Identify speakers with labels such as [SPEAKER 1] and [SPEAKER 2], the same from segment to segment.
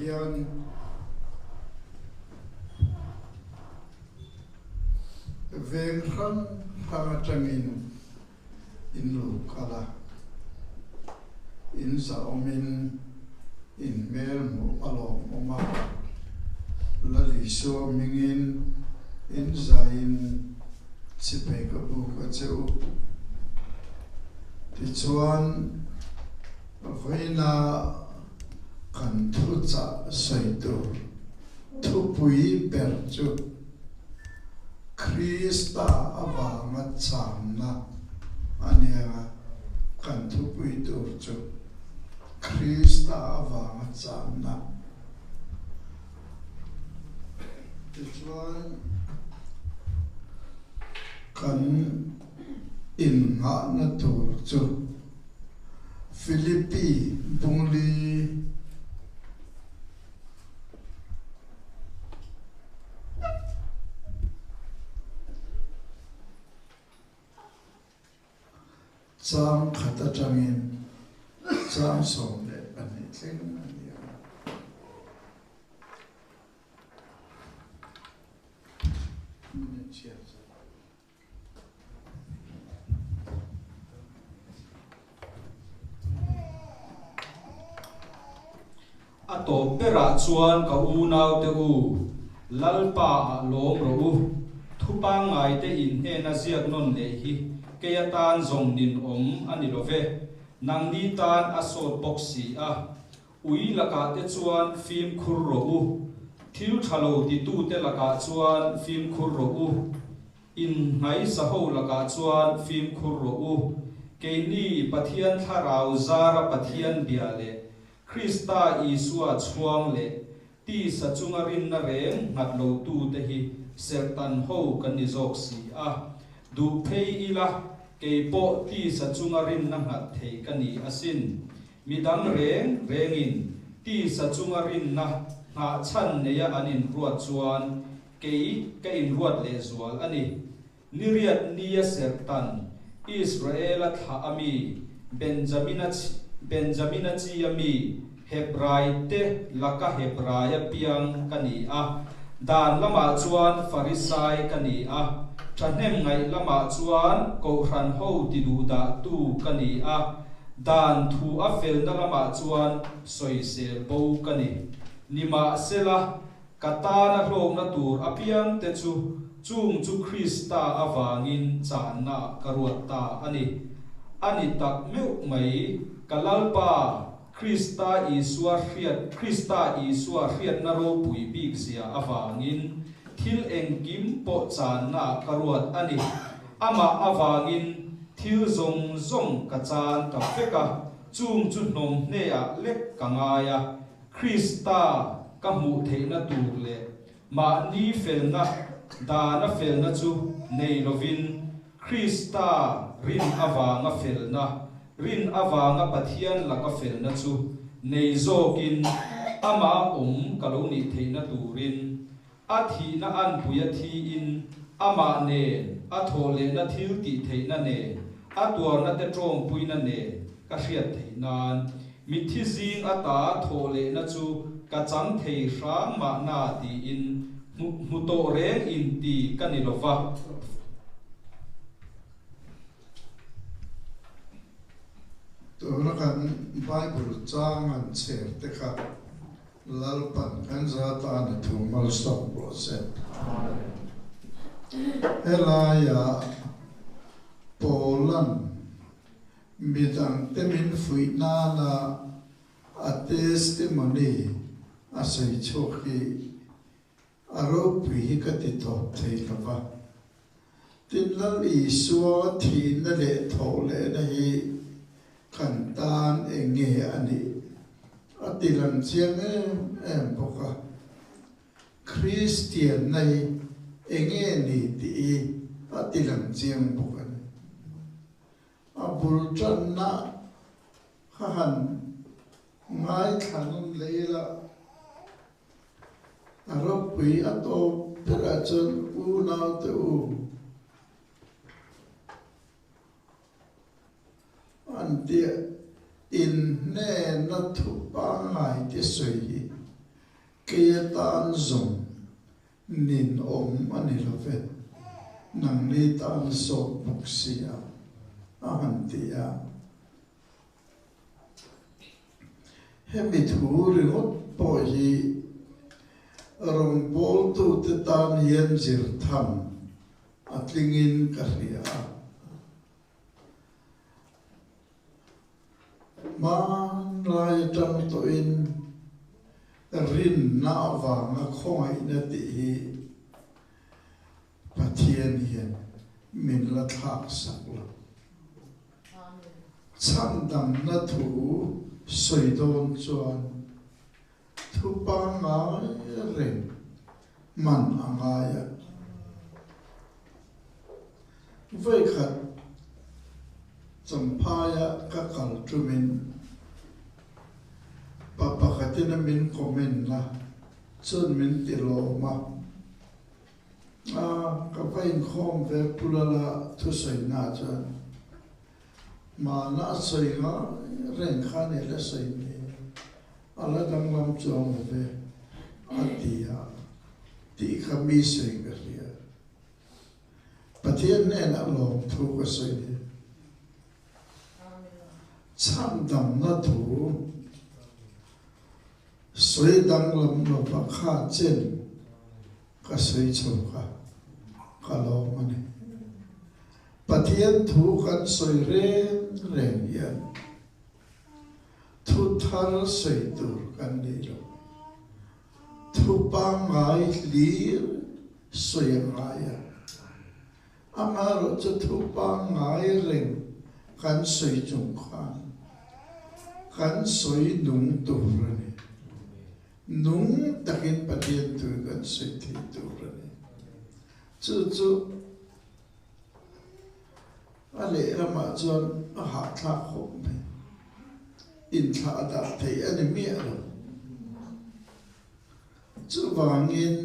[SPEAKER 1] hian veng hrang hrang atangin in lo kal a, in zahawmin in hmel hmuh a lawmawm a, Lal Isua hmingin in zaiin chipei ka buk a che u. Tichuan, vawiina kan thuchah sawi tur thupui ber chu Krista avanga chamna a nia, kan thupui tur chu Krista avanga chamna. Tichuan, kan innghahna tur chu Philippi Bungli Chang khat atangin chang 12 thleng a ni ang.
[SPEAKER 2] A tawp berah chuan ka unaute u, Lalpa ah lawm rawh u. Thu pangngaite in hnena ziak nawn leh hi kei atan zawng nin awm a ni lo ve. Nangni tan a sawt bawk si a. Ui lakah te chuan fimkhur rawh u. Thil tha lo titute lakah chuan fimkhur rawh u. Innghaisa ho lakah chuan fimkhur rawh u. Keini Pathian Thlarau zara Pathian bia leh Krista Isua chhuang leh tisa chunga rinna reng nghat lotute hi serhtan ho kan ni zawk si a. Duh phei ila, kei pawh tisa chunga rinna nghat thei ka ni asin. Midang reng rengin tisa chunga rinna nghahchhan neia an inruat chuan Kei ka inruat lehzual a ni. Niriat nia serhtan, Israela thlah a mi, Benjamina Benjamina chi a mi, Hebrai te laka Hebraia piang ka ni a. Dan lamah chuan Farisai ka ni a, thahnem ngaih lamah chuan Kohhran ho tiduhdahtu ka ni a, dan thu a felna lamah chuan sawisel bo ka ni. Nimahsela, Ka tana hlawkna tur apiang te chu chung chu Krista avangin channa ka ruat ta a ni. A ni tak meuh mai, ka Lalpa, Krista Isua hriat Krista Isua hriatna ropui bik zia avangin thil engkim pawh channa ka ruat a ni. Amah avangin thil zawng zawng ka chan ta vek a, chung chu hnawm hneah lek ka ngai a, Krista ka hmuh theihna tur leh mahni felna dana felna chu nei lovin Krista rin avanga felna, rin avanga Pathian laka felna chu nei zawkin Amah awm ka lo nih theihna turin A thihna anpui a thiin Amah nen a thawh lehna thil tih theihna nen a tuarna te tawngpuina nen ka hriat theih nan mitthi zing ata thawh lehna chu ka chang thei hrang mahna tiin hmu tawh reng in ti ka ni lova.
[SPEAKER 1] Tuna kan Bible chang an chher te kha Lalpan kan za tan a thu malsawm rawh se. Helaia Paula'n midangte min fuih nana a testimony a sawi chhuak hi a ropui hi ka ti tawp thei lo va. Tin, Lal Isua thihna leh thawh lehna hi kan tan eng nge a nih a ti lang chiang em em bawk a. Kristianna hi eng nge ni tih hi a ti lang chiang bawk a ni. A bul tanna kha han ngaithla nawn leh ila. A ropui a tawp berah chuan unaute u an tia in hnena thu pangngai te sawi hi. Kei atan zawng nin awm a ni lo ve, nangni tan zawk bawk si a, a han ti a. Hemi thu ringawt pawh hi rawngbawltute tan hian zir tham a tlingin ka hria a. Hmanlai atang tawhin rinna avanga khawngaihna tih hi Pathian hian min la thlak sak lo. Chhandamna thu sawi dawn chuan thu pangngai reng hman a ngai a. Vawikhat Champhaia ka kal tumin pa pakhatin a min comment a, chuan min ti lawm a. A, ka va inkhawm ve Pu Lala thusawina chuan Mahna a sawi ngai reng kha ni la sawi ni, a la danglam chuang lo ve, a ti a, tih kha mi sawi ka hria. Pathian hnenah lawmthu ka sawi hi. Chhandamna thu sawi danglam lova kha chen ka sawi chho kha ka lawm a ni. Pathian thu kan sawi reng reng hian thu thar sawi tur kan nei lo. Thu pangngai hlir sawi a ngai a. Amaherawhchu thu pangngai reng kan sawi chung khan kan sawi nung tur a ni. Nung takin Pathian thu kan sawi thei tur a ni. Chu chu a lehlamah chuan a hahthlak khawp mai. Inthlah a dah theih a ni miah lo. Chuvangin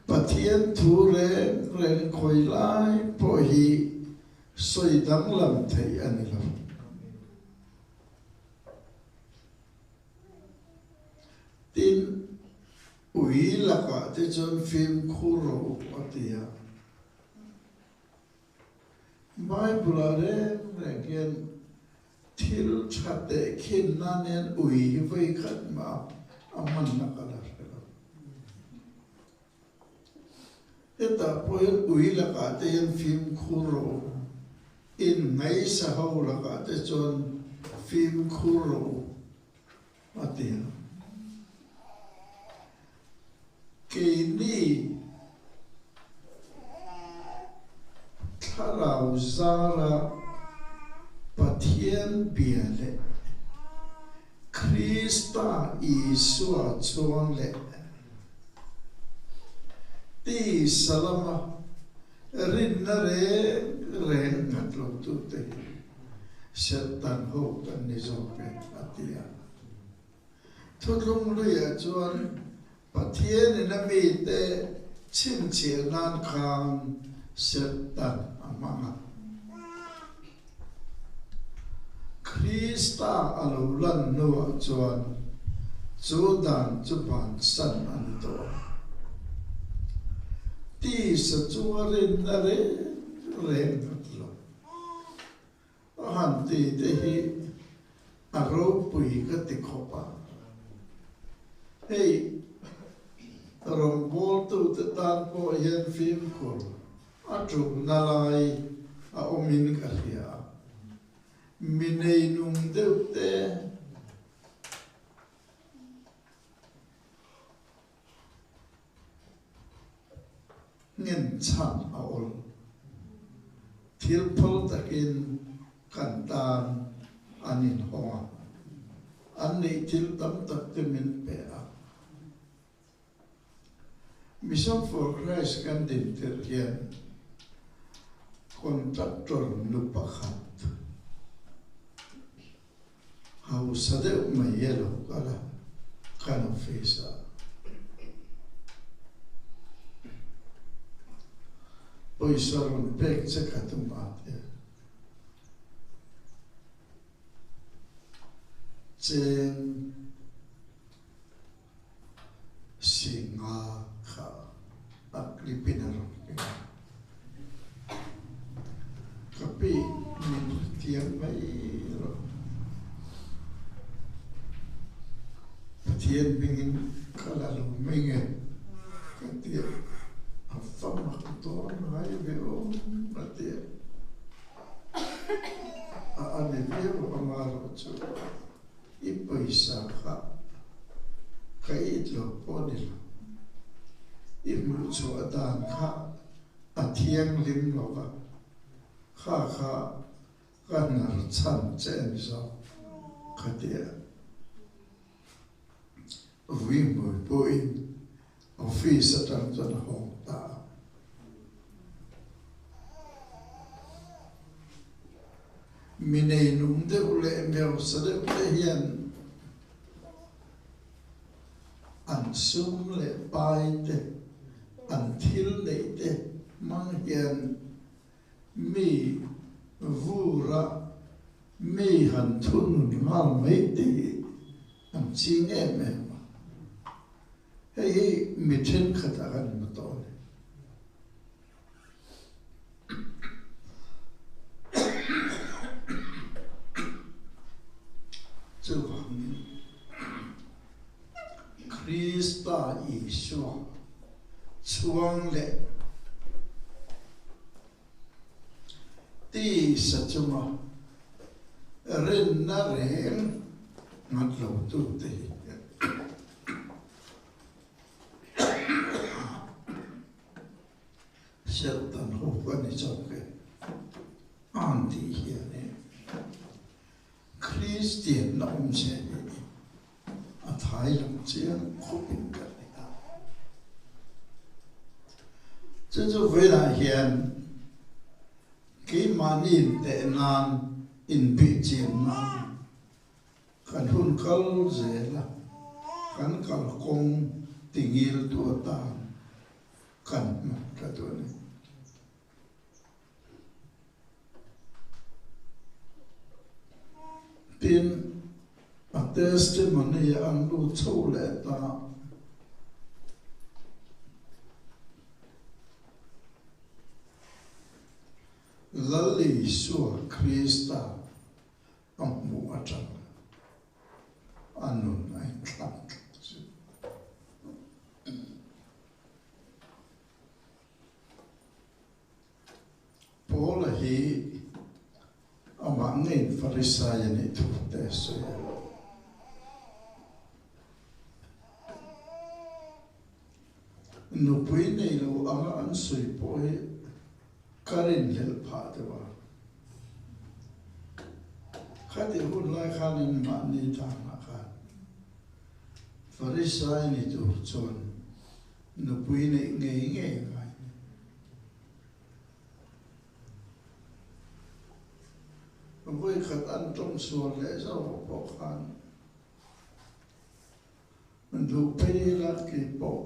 [SPEAKER 1] Pathian thu reng reng khawi lai pawh hi sawi danglam theih a ni lo. Tin, ui lakah te chuan fimkhur rawh u a ti a. Bible-ah reng reng hian thil tha tehkhin nan hian ui hi vawi khat mah a hmanna ka la hre lo. Hetah pawh hian ui lakah te hian fimkhur rawh u, inngaisa ho lakah te chuan fimkhur rawh u a ti a. Keini thlarau zara Pathian bia leh Krista Isua chuang leh tisa lama rinna reng reng nghat lotute hi Satan ho kan ni zawk e, a ti a. Thuthlung luiah chuan Pathianin a mite chhinchhiah nan khan Satan a hmang a. Krista a lo lan hnuah chuan chu dan chu bansan a ni tawh a. Tisa chunga rinna reng reng nghat lo. A han ti te hi a ropui ka ti khawp a. Hei rawngbawltute tan pawh hian fimkhur a ṭulna lai a awmin ka hria a. Mi neinung deuh te. Nghen chhan a awl. Thil phal takin kan tan an inhawng a, an neih thil tam tak te min pe a. Mission for Christ kan din tirh hian contractor nu pakhat Hausa deuh mai e lo kal a, kan office ah pawisa rawn pek che ka tum a tia. Cheng. Pathian hmingin ka la lo mai nge ka ti a, a va mak dawn ngai ve aw a ti a, a a ni viau anga rawh chu i pawisa kha ka it lo pawh ni lo, i hmuhchhuah dan kha a thianghlim lo va, kha kha Ka hnar chhan che a ni zawk ka ti a. Vui hmui pawhin office atang chuan a hawng ta a. Mi neinung deuh leh mi hausa deuh te hian an sum leh pai te, an thil neih te hmang hian Mi vura mi han thunun nghal mai te hi an ching em em a, hei hi mi thenkhat a kan hmu tawh a ni. Chuvangin Krista Isua chhuang leh tisa chunga rinna reng nghat lo tute hi Serhtan ho ka ni chawk e an tih hian e Kristian na awm che hi a thai lang chiang khawp in ka hre a. Chu chu vawilah hian keimahni inteh nan, inbihchian nan kan hun kal zel a, kan kalkawng tingiltu atan kan hman ta duh a ni. Tin, a testimony an lut chho leh ta. Lal Isua Krista a hmuh atang a nun a inthlak tlat chu. Paula hi amah ngeiin Farisai a nih thu te a sawi a. Nupui nei lo anga an sawi pawh hi ka rinhlelh phah deuh a. Khatih hun lai khanin mahni danah khan Farisai ni tur chuan Nupui neih ngei ngei a ngai ni. Vawikhat an tawng sual leh zauh pawh khan duh phei ila kei pawh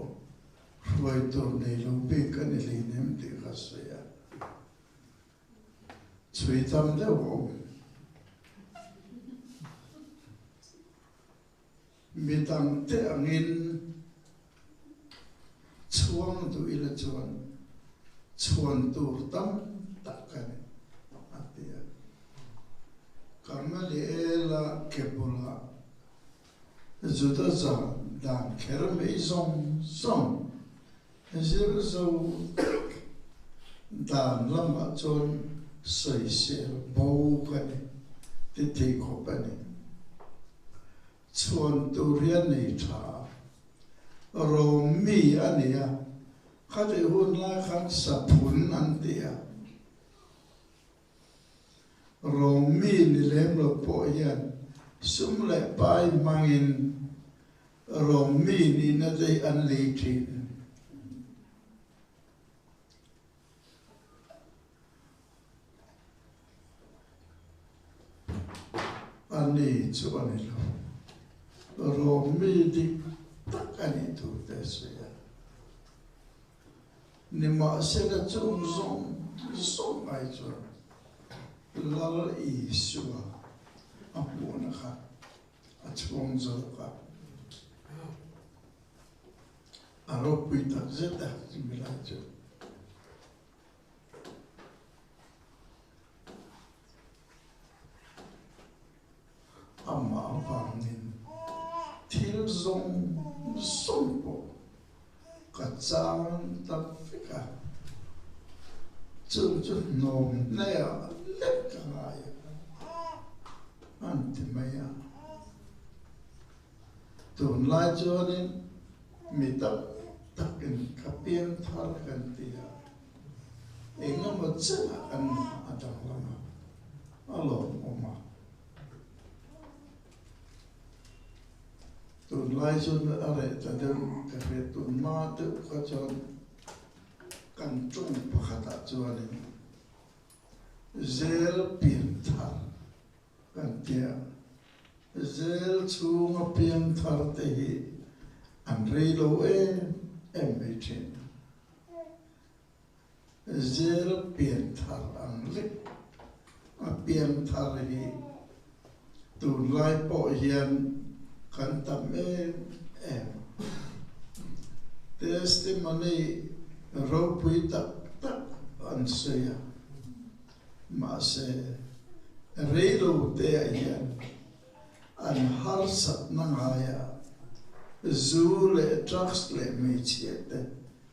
[SPEAKER 1] hruai tur nei lo bik a ni hleinem tih kha sawi a. Chhui tam deuh a awm. Mi dangte angin chhuang duh ila chuan chhuan tur tam tak a ni, a ti a. Gamaliela ke bulah Juda zan dan kher mai zawng zawng zir zo vek dan lamah chuan sawisel bo ka ni ti thei khawp a ni. Chhuan tur hi a nei tha a, Rom mi a ni a, khatih hun lai khan saphun an ti a. Rom mi ni lem lo pawh hian sum leh pai hmangin Rom mi nihna te hi an lei thin a ni. A ni chu a ni lo. Rom mi dik tak a nih tur te a sawi a. Nimahsela chung zawng zawng ai chuan Lal Isua a hmuhna kha a chhuang zawk a. A ropui tak zet a chumi lai chu. Amah avangin thil. Thil zawng zawng pawh ka chang ta vek a, chung chu hnawm hnaiah lek ka ngai a, an ti mai a. Tunlai chuanin mi tak takin ka piang thar kan ti a, engemaw chenah kan a danglam a, a lawmawm a. Tunlai chuan a reh ta deuh ka hriat tun hma deuh kha chuan kan ṭawng pakhatah chuanin zel pian thar kan tia. Zel chhunga pian thar te hi an rei lo em em mai ṭhin. Zel pianthar ang lek a pianthar hi tunlai pawh hian kan tam em em. Testimony ropui tak tak an sawi a, mahse reilo te ah hian an harsatna ngaia zu leh drugs leh hmeichhia te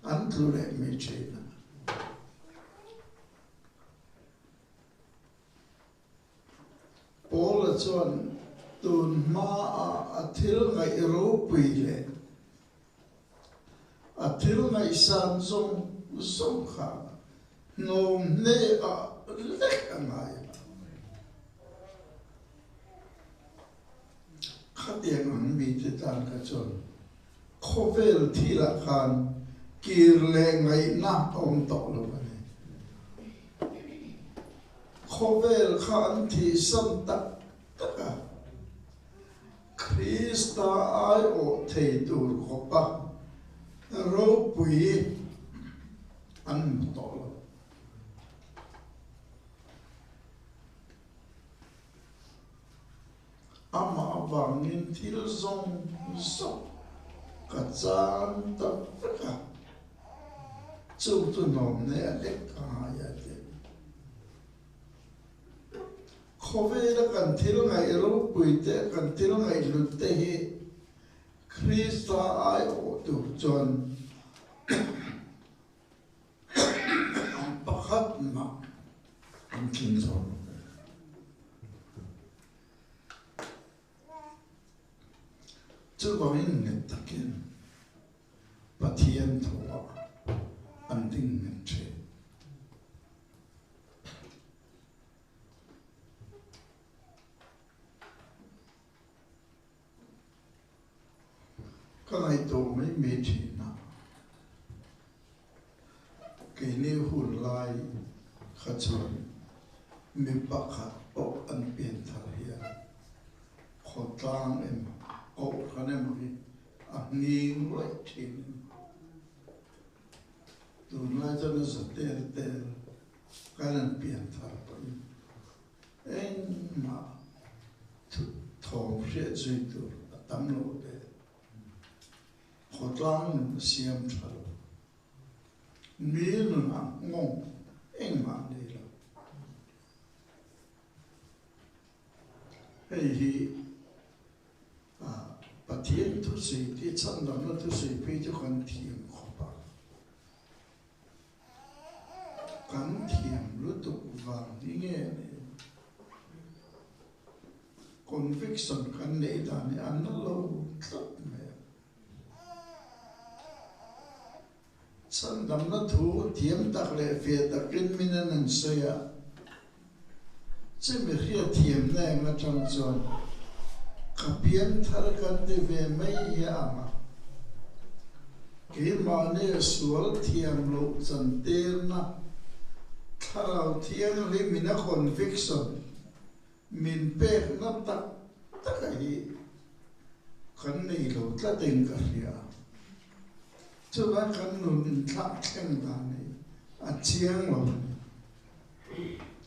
[SPEAKER 1] An tlu leh mai thin a. Paula chuan tun hmaah a thil ngaih ropui leh a thil ngaihsan zawng zawng kha hnawm hneah lek a ngai a. Khatiang ang mite tan kha chuan Khawvel thilah khan kir leh ngaihna a awm tawh lo a ni. Khawvel kha an thihsan tak tak a, Krista aiawh thei tur khawpa ropui an hmu tawh lo. Amah avangin thil zawng zawng ka chan ta vek a, chu chu nawmne a lek ka ngai a ti. Khawvela kan thil ngaih ropui te, kan thil ngaih hlut te hi Krista aiawh tur chuan Pakhat mah an tling zo lo. Chuvangin nghet takin Pathian thuah an ding nghet thin. Ka ngaihtuah mai mai thin a, keini hun lai kha chuan mi pakhat pawh an pian thar hian khawtlang emaw kohhran emaw hi a nghing luaih thin a ni. Tunlai chuan a za tel tel kan an pian thar pawhin Engmah thawm hriat zui tur a tam lo ve. Khawtlang nun a siam tha lo. Mi nunah nghawng engmah a nei lo. Hei hi Pathian thusawi te chhandamna thusawi phei chu kan thiam khawp a. Kan thiam lutuk vang hi nge ni? Conviction kan neih dan hi a na lo tlat mai a. Chhandamna thu thiam tak leh fiah takin min an an sawi a, chumi hriatthiamna eng atang chuan ka pianthar kan ti ve mai hi a ang a. Keimahni a sual thiam loh chantirna Thlarau Thianghlim in a conviction min pekna tak taka hi kan nei lo tlat in ka hria. Chuvang kan nun inthlak thleng dan hi a chiang lo a ni.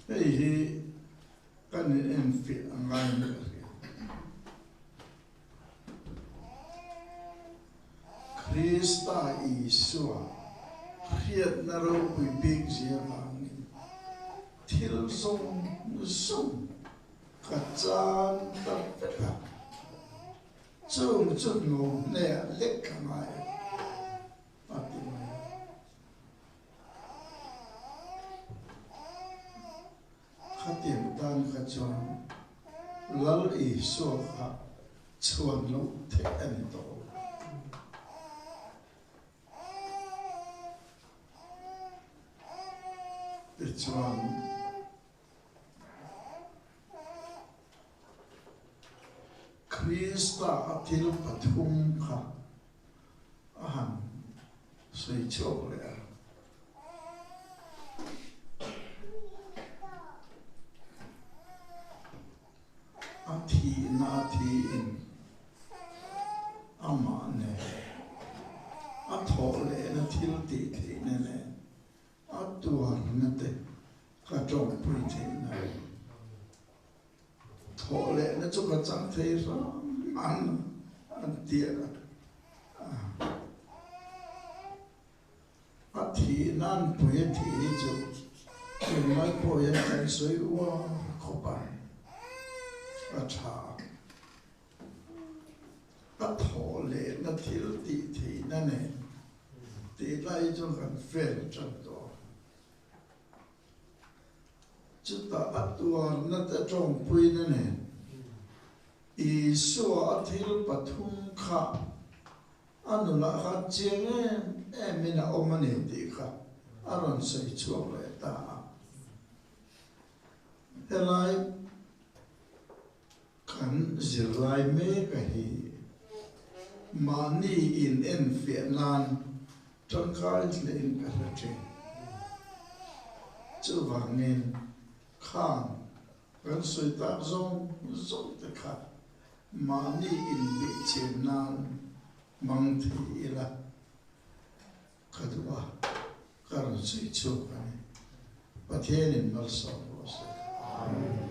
[SPEAKER 1] Hei hi kan in enfiah a ngai in ka hria. Krista Isua hriatna ropui bik zia vangin thil zawng zawng ka chan ta vek a. Chung chu hnu hnehah lek ka ngai a ti mai a. Khatiang tan kha chuan Lal Isua kha chhuan loh theih a ni tawh lo. Tichuan. Krista a thil pathum kha a han sawi chhuak leh a. A thihna a thiin amah nen a thawh lehna thil tih theihna nen A tuarna te ka tawngpui theih ngai. Thawh lehna chu ka chang thei hram ang an ti a. A thih nan pui a thih hi chu tunlai pawh hian kan sawi uar khawp a, a tha. A thawh lehna thil tih theihna nen tih lai hi chuan kan fel tan tawh a. Chutah a tuarna te tawngpuina nen Isua a thil pathum kha a nunah khan chiang em emin a awm a ni tih kha a rawn sawi chhuak leh ta a. Helai Kan zirlai mek a hi mahni in enfiah nan tangkai hlein ka hre thin. Chuvangin khang kan sawi tak zawng zawng te kha mahni inbihchian nan hmang thei ila ka duh a, ka rawn sawi chhuak a ni. Pathianin malsawm rawh se. Amen.